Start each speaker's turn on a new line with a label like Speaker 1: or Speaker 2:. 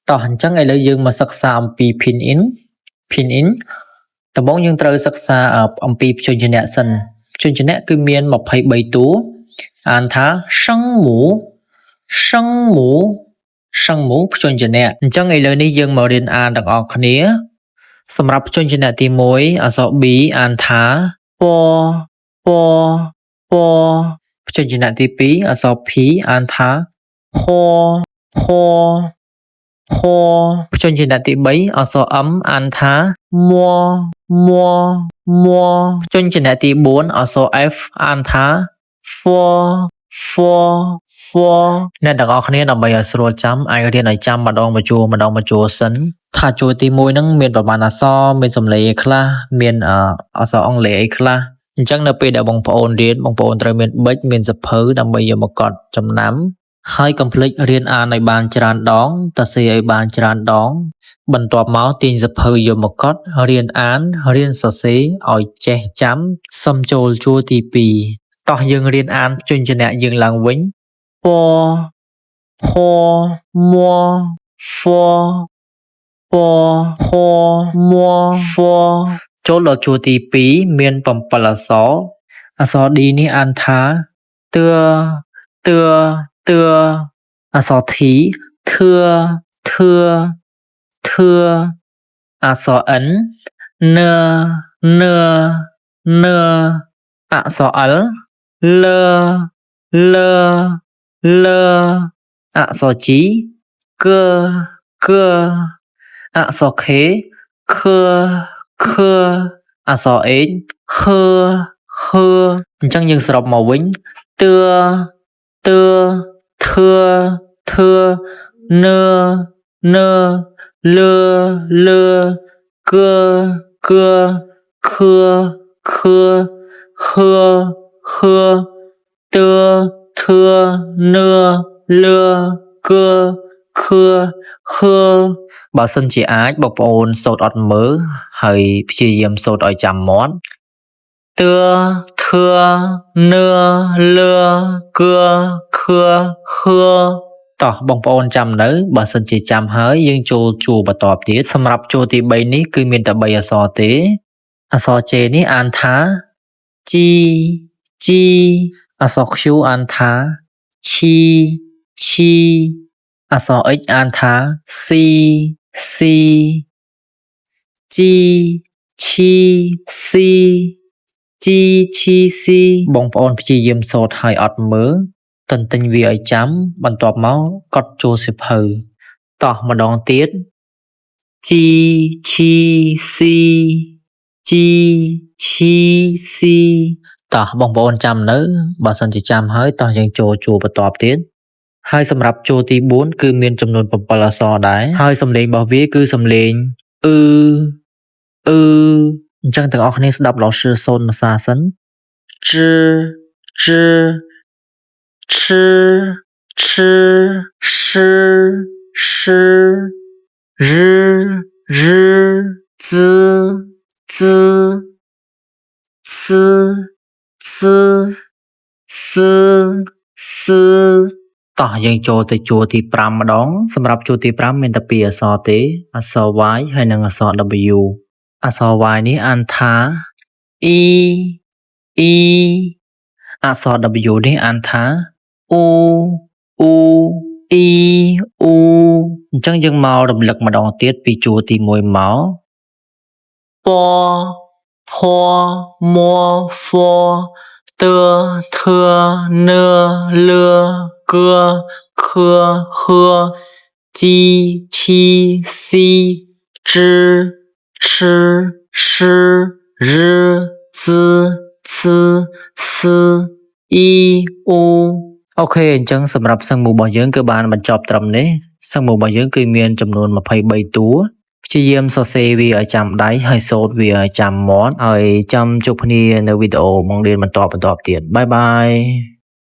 Speaker 1: តោះអញ្ចឹងឥឡូវយើងមកសិក្សាអំពី Pinyin Pinyin ដំបូងយើងត្រូវសិក្សាអំពីព្យញ្ជនៈសិនព្យញ្ជនៈគឺមាន23តួអានថា声母声母声母ព្យញ្ជនៈអញ្ចឹងឥឡូវនេះយើងមករៀនអានទាំងអស់គ្នាសម្រាប់ព្យញ្ជនៈទី1អក្សរ B អានថាពពពព្យញ្ជនៈទី2អក្សរ P អានថាផផផព្យញ្ជនៈទី3អក្សរ M អានថាមមមព្យញ្ជនៈទី4អក្សរ F អានថាហ្វហ្វហ្វអ្នកទាំងអស់គ្នាដើម្បីឲ្យស្រួលចាំអាចរៀនឲ្យចាំម្ដងមួយជួរម្ដងមួយជួរសិនថាជួរទី1ហ្នឹងមានប្រមាណអក្សរមានសំឡេងអីខ្លះមានអក្សរអង់គ្លេសអីខ្លះអញ្ចឹងនៅពេលដែលបងប្អូនរៀនបងប្អូនត្រូវមានប៊ិចមានសៀវភៅដើម្បីយកមកកត់ចំណាំហើយកុំភ្លេចរៀនអានឲ្យបានច្រើនដងសរសេរឲ្យបានច្រើនដងបន្ទាប់មកទាញសៀវភៅយកមកកត់រៀនអានរៀនសរសេរឲ្យចេះចាំសុំចូលជួរទី2តោះយើងរៀនអានព្យញ្ជនៈយើងឡើងវិញពផមហ្វពផមហ្វចូលដល់ជួរទី2មាន7អក្សរអក្សរ D នេះអានថាទទទអក្សរ T ធធធអក្សរ N នននអក្សរ L លលលអក្សរ G កកអក្សរ K ខខអក្សរ H ហហអញ្ចឹងយើងសរុបមកវិញទទធធននលលកកខខហហតធនលកខហបើសិនជាអាចបងប្អូនសូត្រអត់មើលហើយព្យាយាមសូត្រឲ្យចាំមាត់តធនលកខហតោះបងប្អូនចាំនៅបើសិនជាចាំហើយយើងចូលជួរបន្តទៀតសម្រាប់ជួរទី3នេះគឺមានតែ3អក្សរទេអក្សរ J នេះអានថា G G អក្សរ Q អានថាឈីឈីអក្សរ X អានថា C C G ឈី C G ឈី C បងប្អូនព្យាយាមសូត្រឲ្យអត់មើលទន្ទិញវាឲ្យចាំបន្ទាប់មកកត់ចូលសៀវភៅតោះម្ដងទៀត G ឈី C G ឈី C តោះបងប្អូនចាំនៅបើសិនជាចាំហើយតោះយើងចូលជួរបន្ទាប់ទៀតហើយសម្រាប់ជួរទី4គឺមានចំនួន7អក្សរដែរហើយសំឡេងរបស់វាគឺសំឡេងអឺអឺអញ្ចឹងទាំងអស់គ្នាស្ដាប់老师សូត្រភាសាសិនជជឈឈsh r r z z c c s s តោះយើងចូលទៅជួរទី5ម្ដងសម្រាប់ជួរទី5មានតែ2អក្សរទេអក្សរ Y ហើយនិងអក្សរ W អក្សរ Y នេះអានថា E E អក្សរ W នេះអានថា U U E U អញ្ចឹងយើងមករំលឹកម្ដងទៀតពីជួរទី1មកពផមហ្វតធនលកខហ G ឈ C ច ch sh r z c s e u OK អញ្ចឹងសម្រាប់声母របស់យើងគឺបានបញ្ចប់ត្រឹមនេះ声母របស់យើងគឺមានចំនួន23តួព្យាយាមសរសេរវាឲ្យចាំដៃហើយសូត្រវាឲ្យចាំមាត់ហើយចាំជួបគ្នានៅវីដេអូបង្រៀនបន្តបន្តទៀត bye bye.